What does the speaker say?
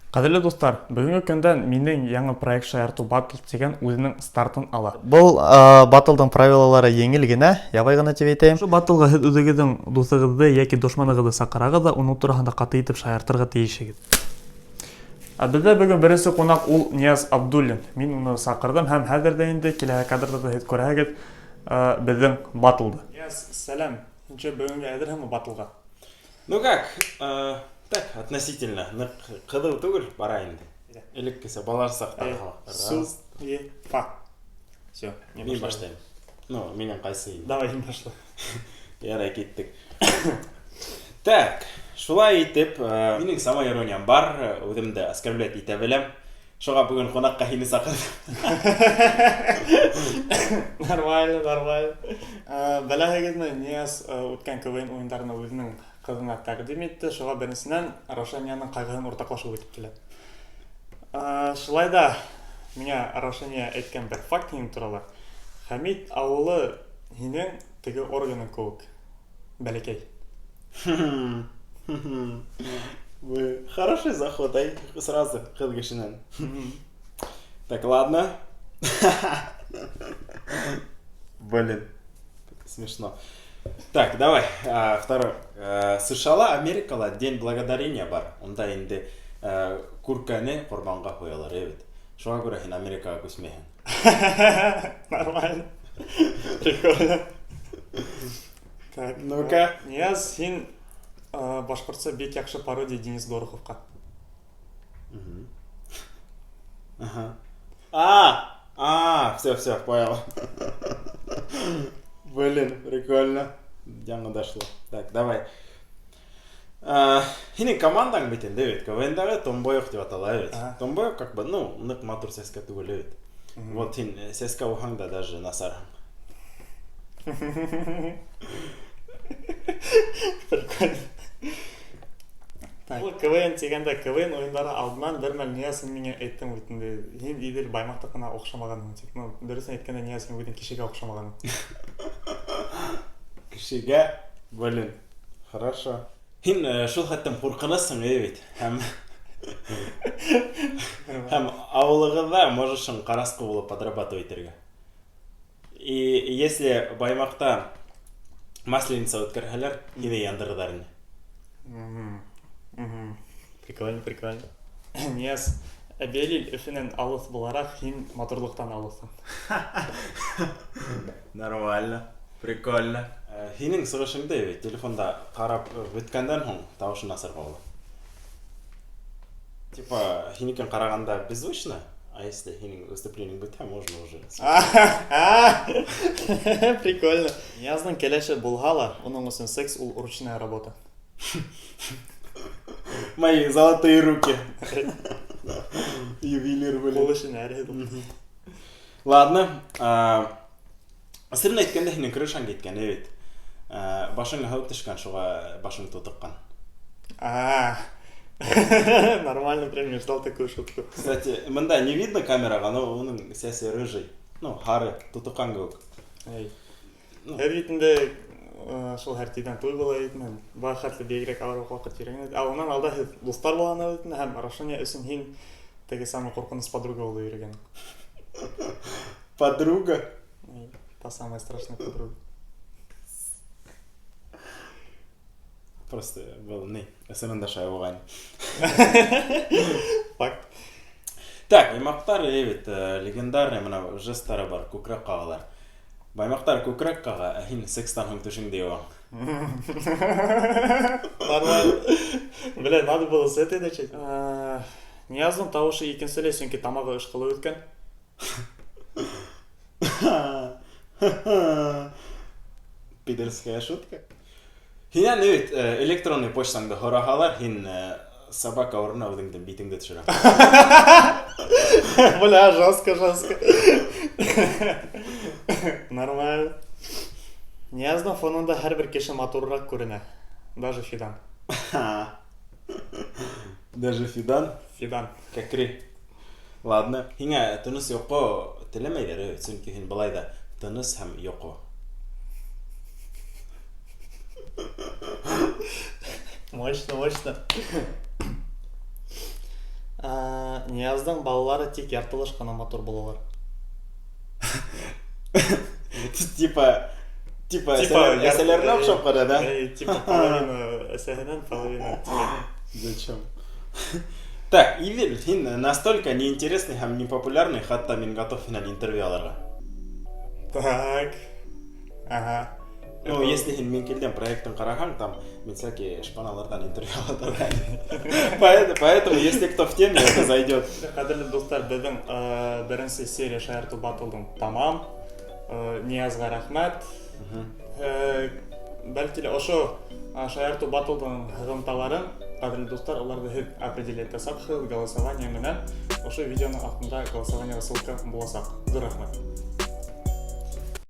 Ҡәҙерле дуҫтар, бөгөнгө көндә минең яңы проект Шаярту батл тигән үҙенең стартын ала. Был батлдың правилалары еңел генә, ябай ғына тип әйтәйем. Ошо батлға һеҙ үҙегеҙҙең дуҫығыҙҙы йәки дошманығыҙҙы саҡырағыҙ ҙа, уның тураһында ҡаты итеп шаяртырға тейешһегеҙ. Ә беҙҙә бөгөн беренсе ҡунаҡ ул Нияз Абдуллин. Мин уны саҡырҙым һәм хәҙер ҙә инде киләһе кадрҙа ҙа һеҙ күрәһегеҙ беҙҙең батлды. Нияз, сәләм. Һин че, бөгөнгә әҙерһеңме батлға? Ну как, так, относительно, ныҡ ҡыҙыу түгел, бара инде. Элеккесә балалар саҡтағы һымаҡ. Су, Раз. е, фа. Все, Мин башлайым. Ну, минән ҡайсы инде. Давай, һин башла. Ярай, киттек. Так, шулай итеп, минең самоирониям бар, үҙемде оскорблять итә беләм. Шуға бөгөн ҡунаҡҡа һине саҡырҙым. Нормально, нормально. Беләһегеҙме, Нияз үткән КВН уйындарына үҙенең ҡыҙына тәҡдим итте. Шуға беренсенән Раушанияның ҡайғыһын уртаҡлашыу итеп килә. Шулай да миңә Раушания әйткән бер факт һинең турала. Хәмит ауылы һинең теге органың кеүек. Бәләкәй. Вы хороший заход, ай, сразу ҡыҙ кешенән. Так, ладно. Блин, смешно. Так, давай, второй. США-ла, Америкала День благодарения бар. Унда инде күркәне ҡорбанға ҡуялар, бит. Шуға күрә һин Америкаға күсмәйһең. Нормально. Прикольно. Так, Ну-ка. Нияз, һин башҡортса бик яҡшы пародия Денис Дороховҡа. Ага. А, а, все, все, понял. Блин, прикольно. Яңы дошло. Так, давай. Һинең командаң бит инде бит, КВН-дағы Томбоек тип атала бит. Томбоек как бы, ну, ныҡ матур сәскә түгел бит. Вот һин сәскә булһаң да даже насарһың. Прикольно. Так. Ул КВН тигәндә КВН уйындары алдынан бер мәл Нияз һин миңә әйттең бит инде. Һин Иҙел Баймаҡтыҡына оҡшамағанһың тип. Ну, дөрөҫөн әйткәндә, Нияз, һин үҙең кешегә оҡшамағанһың. Кешегә, блин, хорошо. Һин шул хәтлем ҡурҡынысһың бит. Һәм ауылығыҙҙа можешь ҡарасҡы булып подрабатывать итергә. И если Баймаҡта масленица үткәрһәләр, һине яндырырҙар ине. Прикольно, прикольно. Нияз, Әбйәлил Өфөнән алыҫ булараҡ, һин матурлыҡтан алыҫһың. Нормально, прикольно. Һинең сығышыңды бит телефонда ҡарап бөткәндән һуң тауышын асырға була. Типа, һинекен ҡарағанда беззвучно, а если һинең выступлениең бөтһә, можно уже. Прикольно. Ниязның кәләше булһа ла, уның өсөн секс ул ручная работа. Мои золотые руки. Ювелир, блин. Ҡул эшенә әле. Ладно. Сырын әйткәндә һинең крышаң киткән, бит. Башыңа һыу төшкән, шуға башың тутыҡҡан. Нормально, прям не ждал такую шутку. Кстати, мында не видно камераға, но уның сәсе рыжий. Ну, һары, тутыҡҡан кеүек. Эй. Ну. Һеҙ бит инде шул һәр тиҙҙән туй була бит инде. Бара хәтле бигерәк ауыр ваҡыт йөрөгән. Ә унан алда һеҙ дуҫтар булған бит инде, һәм Раушания өсөн һин теге самый ҡурҡыныс подруга булып йөрөгән. Подруга? Эй, та самая страшная подруга. Просто был не, СМН шай булған. Факт. Так, Баймаҡтар бит легендарный мына жесттары бар, күкрәк ҡағалар. Баймаҡтар күкрәк ҡаға, ә һин секстан һуң түшеңде йыуаң. Нормально. Бля, надо было с этой начать. Нияздың тауышы икенселәй, сөнки тамағы ышҡылы үткән. Пидорская шутка. Һинән бит электронный почтаңды һораһалар, һин собака урынына үҙеңдең битеңде төшөрәң. Бля, жестко, жестко. Нормально. Нияздың фонында һәр бер кеше матурыраҡ күренә. Даже Фидан. Даже Фидан? Фидан. Кәкре. Ладно. Һиңә тыныс йоҡо теләмәйҙәр, сөнки һин былай ҙа тыныс һәм йоҡо. Мощно, мощно. Нияздың балалары тик яртылаш ҡына матур булалар. Типа, әсәләренә оҡшап ҡара, да? Типа, половина әсәһенән, половина тебе. Зачем? Так, Ивель, һин настолько неинтересный һәм непопулярный, хатта мин готов һинән интервью алырға. Так. Ага. Ну, если һин «Мин килдем» проектын ҡараһаң, там мин всякие шпаналарҙан интервью ала торғайным. Поэтому, если кто в теме, это зайдет. Ҡәҙерле дуҫтар, беҙҙең беренсе серия шаяртыу баттлдың тамам. Ниязға рәхмәт. Бәлки лә ошо шаяртыу баттлдың һығымталарын, ҡәҙерле дуҫтар, уларҙы һеҙ определять итәсәкһегеҙ голосование менән. Ошо видеоның аҫтында голосованиеға ссылка буласаҡ. Ҙур рәхмәт.